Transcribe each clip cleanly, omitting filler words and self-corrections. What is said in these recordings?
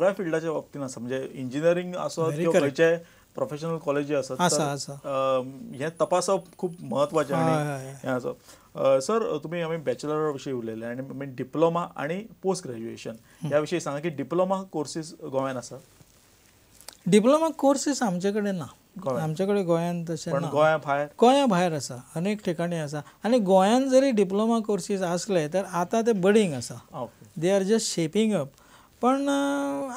सगळ्या फिल्डाच्या बाबतीन आसा, म्हणजे इंजिनियरींग आसत किंवा खंयचे प्रोफेशनल कॉलेजी आसत, हें तपासप खूब म्हत्वाचें. आनी हें आसा सर, तुमी आमी बॅचलरा विशीं उलयले आनी आमी डिप्लोमा आनी पोस्ट ग्रॅज्युएशन ह्या विशीं सांगा की डिप्लोमा कोर्सीस गोंयांत आसा? डिप्लोमा कोर्सीस आमचे कडेन ना, आमचे कडेन गोंयांत तशें ना. गोंया भायर, गोंया भायर आसा, अनेक ठिकाणी आसा. आनी गोंयांत जरी डिप्लोमा कोर्सीस आसले तर आतां ते बडींग आसा, they are just shaping up, पण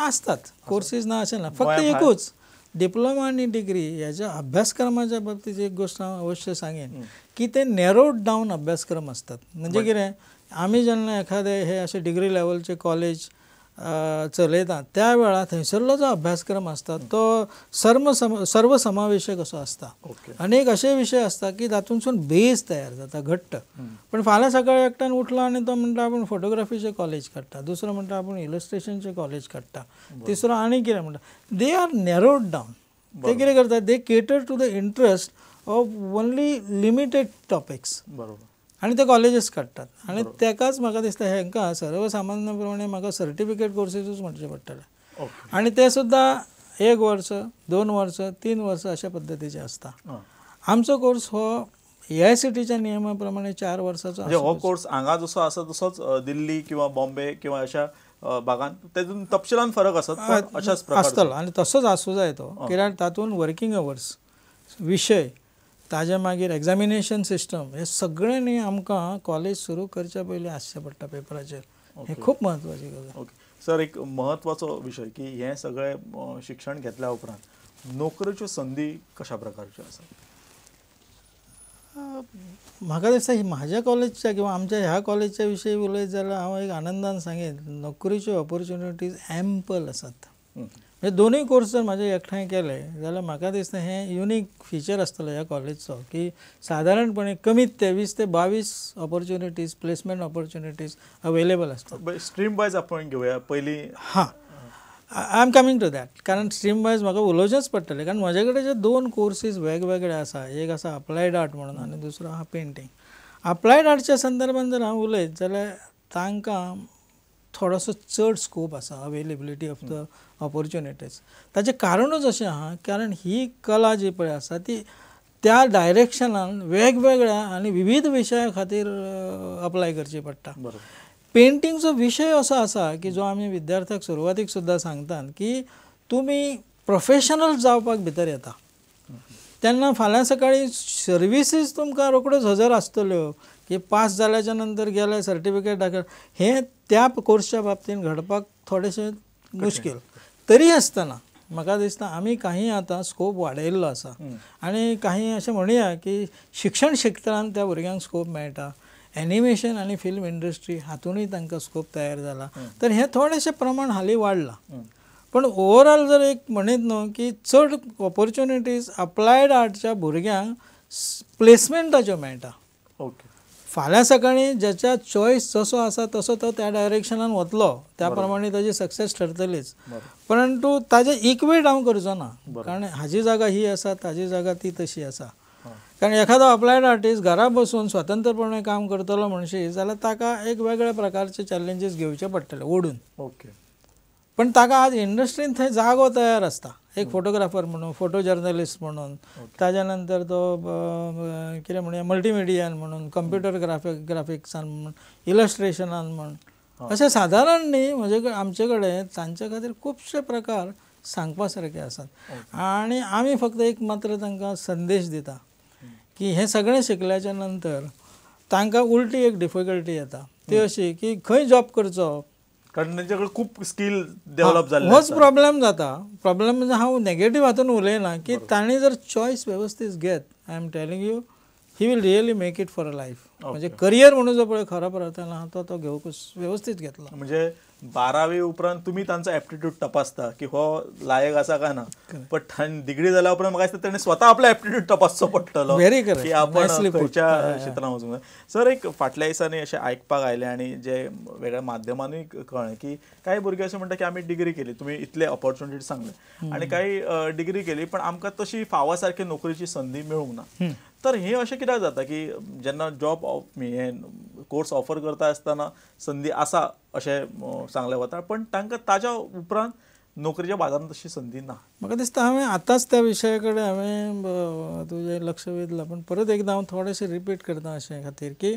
आसतात कोर्सीस, ना अशें ना. फक्त एकूच डिप्लोमा आनी डिग्री ह्याच्या अभ्यासक्रमाच्या बाबतीत एक गोश्ट हांव अवश्य सांगेन की ते नॅरोड डावन अभ्यासक्रम आसतात. म्हणजे कितें, आमी जेन्ना एखादे हे अशे डिग्री लेवलचे कॉलेज चलयता त्या वेळार थंयसरलो जो अभ्यासक्रम आसता तो सर्वसमावेशक असो आसता. अनेक अशे विशय आसता की तातूंतसून बेज तयार जाता घट्ट. पण फाल्यां सकाळी एकट्यान उठलो आनी तो म्हणटा आपूण फोटोग्राफीचें कॉलेज काडटा, दुसरो म्हणटा आपूण इलस्ट्रेशनचें कॉलेज काडटा, तिसरो आनी कितें म्हणटा. They are narrowed down. ते कितें करतात, they cater to the interest of only limited topics. बरोबर. आनी ते कॉलेजीस काडटात. आनी तेकाच म्हाका दिसता हेंकां सर्वसामान्य प्रमाणे म्हाका सर्टिफिकेट कोर्सीसूच म्हणचें पडटलें. आनी ते सुद्दां 1 वर्स, 2 वर्स, 3 वर्स अशा पद्दतीचे आसता. आमचो कोर्स हो AICTच्या नियमा प्रमाणे 4 वर्साचो. म्हणजे हो कोर्स हांगा जसो आसा तसोच दिल्ली किंवा बॉम्बे किंवा अशा भागान तेतून तपशिलान फरक आसत अशाच प्रकार आसतलो आनी तसोच आसूं जाय तो, कित्याक तातूंत वर्किंग अवर्स, विशय, ताजे मागीर एग्जामिनेशन सिस्टम, हे सगळें न्ही आमकां कॉलेज सुरू करच्या पयलीं आसचें पडटा पेपराचेर. हें खूब म्हत्वाची गजाल. ओके सर, एक म्हत्वाचो विशय की हें सगळें शिक्षण घेतल्या उपरांत नोकरेच्यो संदी कशा प्रकारच्यो आसा? म्हाका दिसता म्हाज्या कॉलेजच्या किंवा आमच्या ह्या कॉलेजच्या विशयी उलयत जाल्यार हांव एक आनंदान सांगेन, नोकरीच्यो ऑपॉर्च्युनिटीज एम्पल आसात. म्हणजे दोनूय कोर्स जर म्हाजे एकठांय केले जाल्यार म्हाका दिसता हें युनीक फिचर आसतलो ह्या कॉलेजचो की सादारणपणे कमीत ते 20 ते 22 ऑपॉर्च्युनिटीज, प्लेसमेंट ऑपॉर्च्युनिटीज अवेलेबल आसतात. स्ट्रीम वायज आपण घेवया पयलीं. हां, I am coming to that. कारण स्ट्रीम वायज म्हाका उलोवचेंच पडटलें, कारण म्हजे कडेन जे 2 कोर्सीस वेगवेगळे आसा, एक आसा अप्लायड आर्ट म्हणून आनी दुसरो आहा पेंटींग. अप्लायड आर्टच्या संदर्भान जर हांव उलयत जाल्यार तांकां थोडोसो चड स्कोप आसा, अवेलेबिलिटी ऑफ the opportunities. ताचें कारणूच अशें आहा, कारण ही कला जी पळय आसा ती त्या डायरेक्शनान वेगवेगळ्या आनी विविध विशया खातीर अप्लाय करची पडटा. पेंटिंगचो विशय असो आसा की जो आमी विद्यार्थ्याक सुरवातीक सुद्दां सांगतात की तुमी प्रोफेशनल जावपाक भितर येता तेन्ना फाल्यां सकाळीं सर्विसीस तुमकां रोखड्योच हजर आसतल्यो की पास जाल्याच्या नंतर गेले सर्टिफिकेट दाखय, हें त्या कोर्सच्या बाबतीन घडपाक थोडेशें मुश्कील. तरी आसतना म्हाका दिसता आमी काही आतां स्कोप वाडयल्लो आसा आनी काही अशें म्हणुया की शिक्षण क्षेत्रांत त्या भुरग्यांक स्कोप मेळटा, एनिमेशन आनी फिल्म इंडस्ट्री हातूनय तांकां स्कोप तयार जाला. तर हें थोडेशें प्रमाण हालीं वाडलां. पण ओवरऑल जर एक म्हणीत न्हू की चड ऑपॉर्च्युनिटीज अप्लायड आर्टच्या भुरग्यांक प्लेसमेंटाच्यो मेळटा. ओके, फाल्यां सकाळीं ज्याच्या चॉयस जसो आसा तसो तो त्या डायरेक्शनान वतलो, त्या प्रमाणे ताजी सक्सेस ठरतलीच. परंतु ताजे इक्वेट हांव करचो ना, कारण हाजी जागा ही आसा, ताजी जागा ती तशी आसा. कारण एखादो अप्लायड आर्टिस्ट घरा बसून स्वतंत्रपणे काम करतलो म्हणशी जाल्यार ताका एक वेगळ्या प्रकारचे चॅलेंजीस घेवचे पडटले ओडून. ओके, पण ताका आज इंडस्ट्रीन थंय जागो तयार आसता, एक फोटोग्राफर म्हणून, फोटो जर्नलिस्ट म्हणून, ताज्या नंतर तो कितें म्हणुया मल्टीमिडियान म्हणून, कंप्युटर ग्राफिक्सान म्हण, इलस्ट्रेशनान म्हण, अशें सादारण न्ही म्हजे आमचे कडेन तांचे खातीर खुबशे प्रकार सांगपा सारके आसात. आनी आमी फक्त एक मात्र तांकां संदेश दिता की हें सगळें शिकल्याच्या नंतर तांकां उलटी एक डिफिकल्टी येता ती अशी की खंय जॉब करचो, कारण तांचे कडेन खूब स्कील डेव्हलप जाल्ले. होच प्रॉब्लेम जाता. प्रॉब्लेम म्हणजे हांव नेगेटीव हातून उलयना की तांणी जर चॉयस वेवस्थीत घेत, I am telling you he will really make it for a life. म्हणजे करियर म्हणून जो पळय खरो प्रयत्न तो तो घेवंक वेवस्थीत घेतलो. म्हणजे 12वी उपरांत तुमी तांचो एप्टिट्यूड तपासता की हो लायक आसा काय ना, पण डिग्री जाल्या उपरांत म्हाका दिसता ताणें स्वता आपलो एप्टिट्यूड तपासचो पडटलो व्हेरी करेक्ट की आपण खंयच्या क्षेत्रांत वचूंक जाय. सर, एक फाटल्या दिसांनी अशें आयकपाक आयलें आनी जे वेगळ्या माध्यमानूय कळ्ळें की कांय भुरगे अशें म्हणटा की आमी डिग्री केली, तुमी इतले ऑपॉर्च्युनिटी सांगले आनी कांय डिग्री केली पण आमकां तशी फावो सारकी नोकरीची संदी मेळूंक ना. तर हें अशें कित्याक जाता की जेन्ना जॉब हें कोर्स ऑफर करता आसतना संदी आसा अशें सांगलें वता, पण तांकां ताज्या उपरांत नोकरीच्या बाजारांत तशी संदी ना. म्हाका दिसता हांवें आतांच त्या विशया कडेन हांवें तुजें लक्ष वेधलां, पूण परत एकदां हांव थोडेशें रिपीट करता अशें खातीर की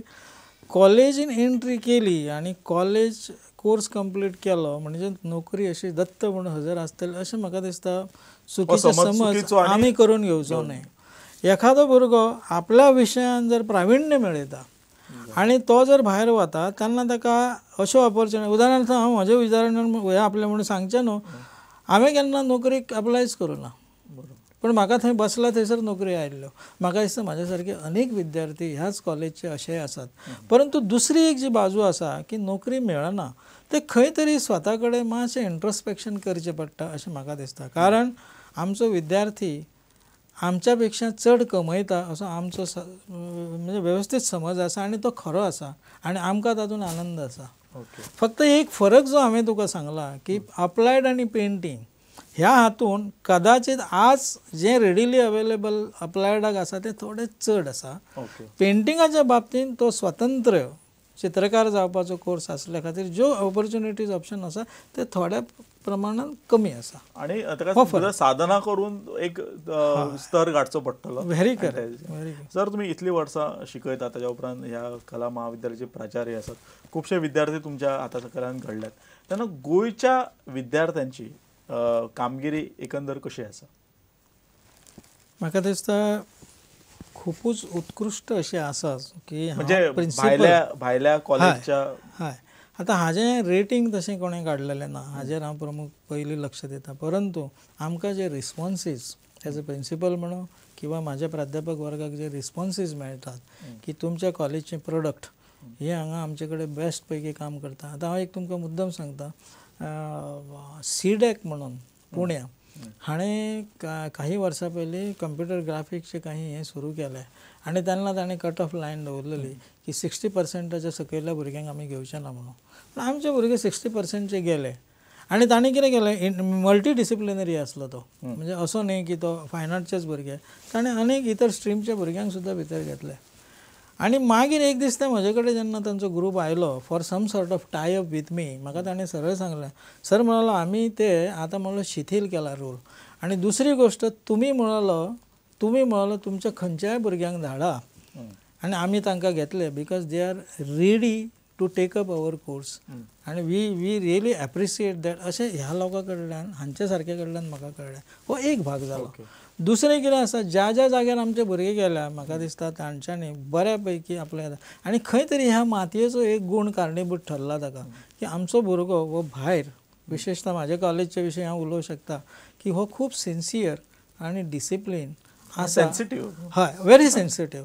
कॉलेजीन एंट्री केली आनी कॉलेज कोर्स कंप्लीट केलो म्हणजे नोकरी अशी दत्त म्हणून हजर आसतली अशें म्हाका दिसता चुकीचो समज आमी करून घेवचो न्हय. एखादो भुरगो आपल्या विशयान जर प्राविण्य मेळयता आनी तो जर भायर वता तेन्ना ताका अश्यो ऑपॉर्च्युनिटी, उदाहरणार्थ हांव म्हजें उदाहरण हें आपलें म्हणून सांगचें न्हू, हांवें केन्ना नोकरीक अप्लायच करूं ना, पूण म्हाका थंय बसला थंयसर नोकरी आयिल्ल्यो. म्हाका दिसता म्हाज्या सारके अनेक विद्यार्थी ह्याच कॉलेजचे अशेय आसात. परंतु दुसरी एक जी बाजू आसा की नोकरी मेळना ते खंय तरी स्वता कडेन मातशें इंट्रोस्पेक्शन करचें पडटा अशें म्हाका दिसता. कारण आमचो विद्यार्थी आमच्या पेक्षा चड कमयता असो आमचो म्हणजे वेवस्थीत समज आसा आनी तो खरो आसा आनी आमकां तातूंत आनंद आसा. फक्त एक फरक जो हांवें तुका सांगला की अप्लायड आनी पेंटींग ह्या हातून कदाचित आज जें रेडिली अवेलेबल अप्लायडाक आसा तें थोडें चड आसा. पेंटिंगाच्या बाबतींत तो स्वतंत्र चित्रकार जावपाचो कोर्स आसल्या खातीर ज्यो ऑपॉर्च्युनिटीज ऑप्शन आसा ते थोड्या प्रमाणान कमी आसा आनी ताका साधना करून एक स्तर गाठचो पडटलो. Very correct. Very correct. Sir, तुमी इतलीं वर्सां शिकयता, ताच्या उपरांत ह्या कला महाविद्यालयाचे प्राचार्य आसात, खुबशे विद्यार्थी तुमच्या हाता सकल्यान घडल्यात, तेन्ना गोंयच्या विद्यार्थ्यांची कामगिरी एकंदर कशी आसा? म्हाका दिसता खुपूच उत्कृश्ट अशें आसा की म्हणजे भायल्या कॉलेजच्या. हय, आतां हाजें रेटींग तशें कोणें काडलेलें ना, हाजेर हांव प्रमुख पयलीं लक्ष दिता. परंतु आमकां जे रिस्पोन्सीस एज अ प्रिंसिपल म्हणून किंवा म्हाज्या प्राध्यापक वर्गाक जे रिस्पोन्सीस मेळटात की तुमच्या कॉलेजचें प्रोडक्ट हे हांगा आमचे कडेन बेस्ट पैकी काम करता. आतां हांव एक तुमकां मुद्दम सांगता, सीडॅक म्हणून पुण्या हाणें काही वर्सां पयलीं कंप्युटर ग्राफिक्सचें काही हें सुरू केलें आनी तेन्ना ताणें कट ऑफ लायन दवरलेली की 60%च्या सकयल्या भुरग्यांक आमी घेवचे ना म्हणून. पूण आमचे भुरगे 60%चे गेले आनी ताणें कितें केलें, मल्टी डिसिप्लिनरी आसलो तो, म्हणजे असो न्ही की तो फायन आर्टचेच भुरगे, ताणें अनेक इतर स्ट्रीमच्या भुरग्यांक सुद्दां भितर घेतले. आनी मागीर एक दीस ते म्हजे कडेन जेन्ना तांचो ग्रूप आयलो for some sort of tie up with me, म्हाका ताणें सरळ सांगलें, सर म्हणलो आमी ते आतां म्हणलो शिथील केला रूल, आनी दुसरी गोश्ट तुमी म्हणलो तुमच्या खंयच्याय भुरग्यांक धाडा आनी आमी तांकां घेतले because they are ready to take up our course आनी we really appreciate that. अशें ह्या लोकां कडल्यान, हांचे सारक्या कडल्यान म्हाका कळ्ळें. हो एक भाग जालो. दुसरें कितें आसा, ज्या ज्या जाग्यार आमचे भुरगे गेल्या म्हाका दिसता तांच्यांनी बऱ्या पैकी आपलें, आनी खंय तरी ह्या मातयेचो एक गूण कारणीभूत ठरला ताका की आमचो भुरगो हो भायर, विशेषतः म्हाज्या कॉलेजच्या विशयी हांव उलोवंक शकता की हो खूब सिन्सियर आनी डिसिप्लीन आसा, सेन्सिटीव. हय, व्हेरी सेन्सिटीव.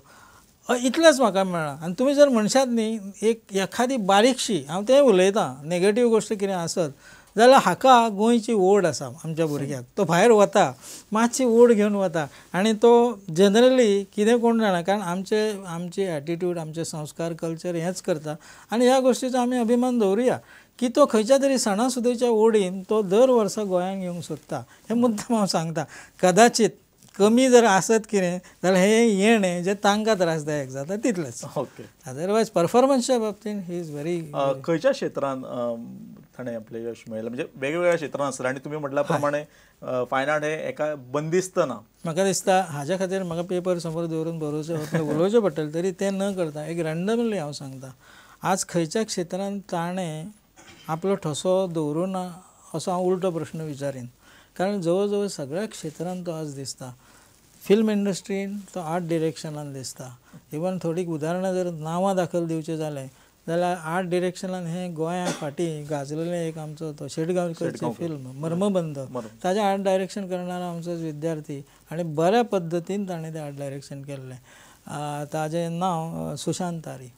इतलेंच म्हाका मेळ्ळां. आनी तुमी जर म्हणशात न्ही एक एखादी बारीकशी, हांव तें उलयतां, नेगेटीव गोश्ट कितें आसत जाल्यार हाका गोंयची ओड आसा आमच्या भुरग्याक, तो भायर वता मातशी ओड घेवन वता आनी तो जनरली कितें कोण जाणा, कारण आमचे एटिट्यूड, आमचे संस्कार, कल्चर हेंच करता आनी ह्या गोश्टीचो आमी अभिमान दवरुया की तो खंयच्या तरी सणा सुदीच्या ओडीन तो दर वर्सा गोंयांत येवंक सोदता. हें मुद्दम हांव सांगता. कदाचित कमी जर आसत कितें जाल्यार हें येणें जें तांकां त्रासदायक जाता तितलेंच. ओके. अदरवायज परफॉर्मन्सच्या बाबतींत he is very. खंयच्या क्षेत्रान ताणें आपलें यश मेळयलां? म्हणजे वेगवेगळ्या क्षेत्रान आसता आनी तुमी म्हटल्या प्रमाणे फायन आर्ट हें एका बंदिस्त ना. म्हाका दिसता हाज्या खातीर म्हाका पेपर समोर दवरून बरोवचें उलोवचें पडटलें, तरी तें न करता एक रँडमली हांव सांगता, आज खंयच्या क्षेत्रान ताणें आपलो ठसो दवरूं ना असो हांव उल्टो प्रश्न विचारीन, कारण जवळ जवळ सगळ्या क्षेत्रांत तो आज दिसता. फिल्म इंडस्ट्रीन तो आर्ट डिरेक्शनान दिसता. इवन थोडीं उदाहरणां जर नांवां दाखल दिवचें जालें जाल्यार आर्ट डिरेक्शनान हें गोंया फाटीं गाजलेलें एक आमचो तो शेटगांवकरचें फिल्म मर्मबंध, ताजें आर्ट डायरेक्शन करणारो आमचोच विद्यार्थी आनी बऱ्या पद्दतीन ताणें तें आर्ट डायरेक्शन केल्लें. ताजें नांव सुशांत तारी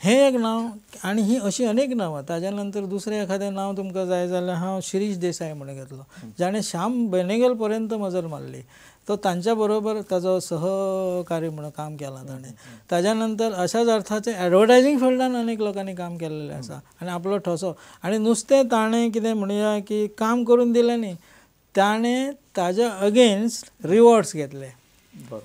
हें एक नांव, आनी ही अशीं अनेक नांवां. ताज्या नंतर दुसरें एखादें नांव तुमकां जाय जाल्यार हांव शिरीष देसाय म्हणून घेतलो, जाणें श्याम बेनेगल पर्यंत मजल मारली, तो तांच्या बरोबर ताजो सहकार्य म्हणून काम केलां ताणें. ताज्या नंतर अशाच अर्थाचें एडवर्टायजींग फिल्डान अनेक लोकांनी काम केल्लें आसा आनी आपलो ठसो, आनी नुस्तें ताणें कितें म्हणया की काम करून दिलें न्ही, ताणें ताज्या अगेन्स्ट रिवॉर्ड्स घेतले.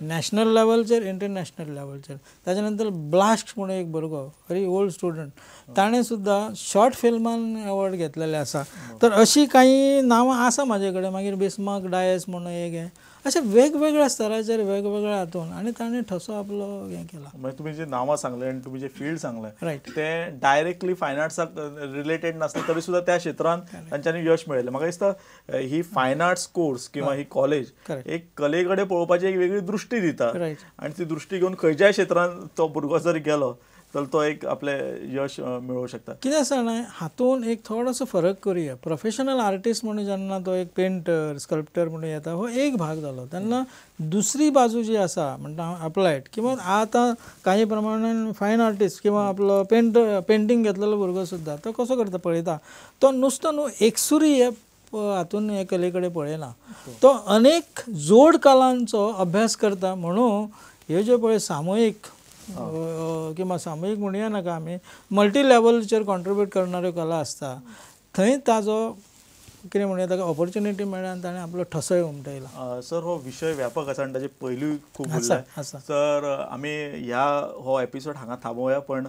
नॅशनल लेवलचेर, इंटरनॅशनल लेवलचेर. ताच्या नंतर ब्लास्ट म्हणून एक भुरगो, व्हेरी ओल्ड स्टुडंट, ताणें सुद्दां शॉर्ट फिल्मान अवॉर्ड घेतलेले आसा. तर अशी कांय नांवां आसा म्हाजे कडेन. मागीर बिस्मार्क डायस म्हणून एक हें, अशे वेगवेगळ्या स्तराचेर वेगवेगळ्या हातून आनी ताणें ठसो आपलो हें केला. म्हणजे तुमी जे नांवां सांगलें आनी तुमी जे फिल्ड सांगलें रायट, तें डायरेक्टली फायन आर्ट्साक रिलेटेड नासलें तरी सुद्दां त्या क्षेत्रांत तांच्यांनी यश मेळयलें. म्हाका दिसता ही फायन आर्ट्स कोर्स किंवा ही कॉलेज एक कले कडेन पळोवपाची एक वेगळी दृश्टी दिता आनी ती दृश्टी घेवन खंयच्याय क्षेत्रांत तो भुरगो जर गेलो तर तो एक आपलें यश मेळोवं शकता. कितें आसा जाणा, हातून एक थोडोसो फरक करुया. प्रोफेशनल आर्टिस्ट म्हणून जेन्ना तो एक पेंटर, स्कल्प्टर म्हणून येता, हो एक भाग जालो. तेन्ना दुसरी बाजू जी आसा म्हणटा हांव अप्लायड, किंवा आतां काही प्रमाणान फायन आर्टिस्ट किंवा आपलो पेंटर, पेंटींग घेतलेलो भुरगो सुद्दां तो कसो करता पळयता, तो नुस्तो न्हू एकसुरी हे हातून हे कले कडेन पळयना, तो अनेक जोड कलांचो अभ्यास करता. म्हणून ह्यो ज्यो पळय सामुहीक किंवा सामुहीक म्हणया नाका आमी, मल्टी लेवलचेर कॉन्ट्रिब्यूट करणाऱ्यो कला आसता, थंय ताजो कितें म्हणया ताका ऑपॉर्च्युनिटी मेळ्ळ्या आनी ताणें आपलो ठसोय उमटयला. सर, हो विशय व्यापक आसा आनी ताजे पयलूय खूब आसा. सर, आमी ह्या हो एपिसोड हांगा थांबोवया, पण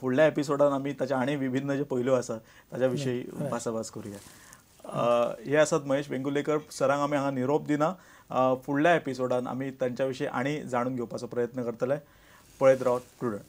फुडल्या एपिसोडान आमी ताचे आनी विभिन्न जे पैलू आसा ताच्या विशयी भासाभास करुया. हे आसात महेश वेंगुर्लेकर सरांक आमी हांगा निरोप दिना. फुडल्या एपिसोडान आमी तांच्या विशीं आनी जाणून घेवपाचो प्रयत्न करतले. पळयत रावत प्रुडंट.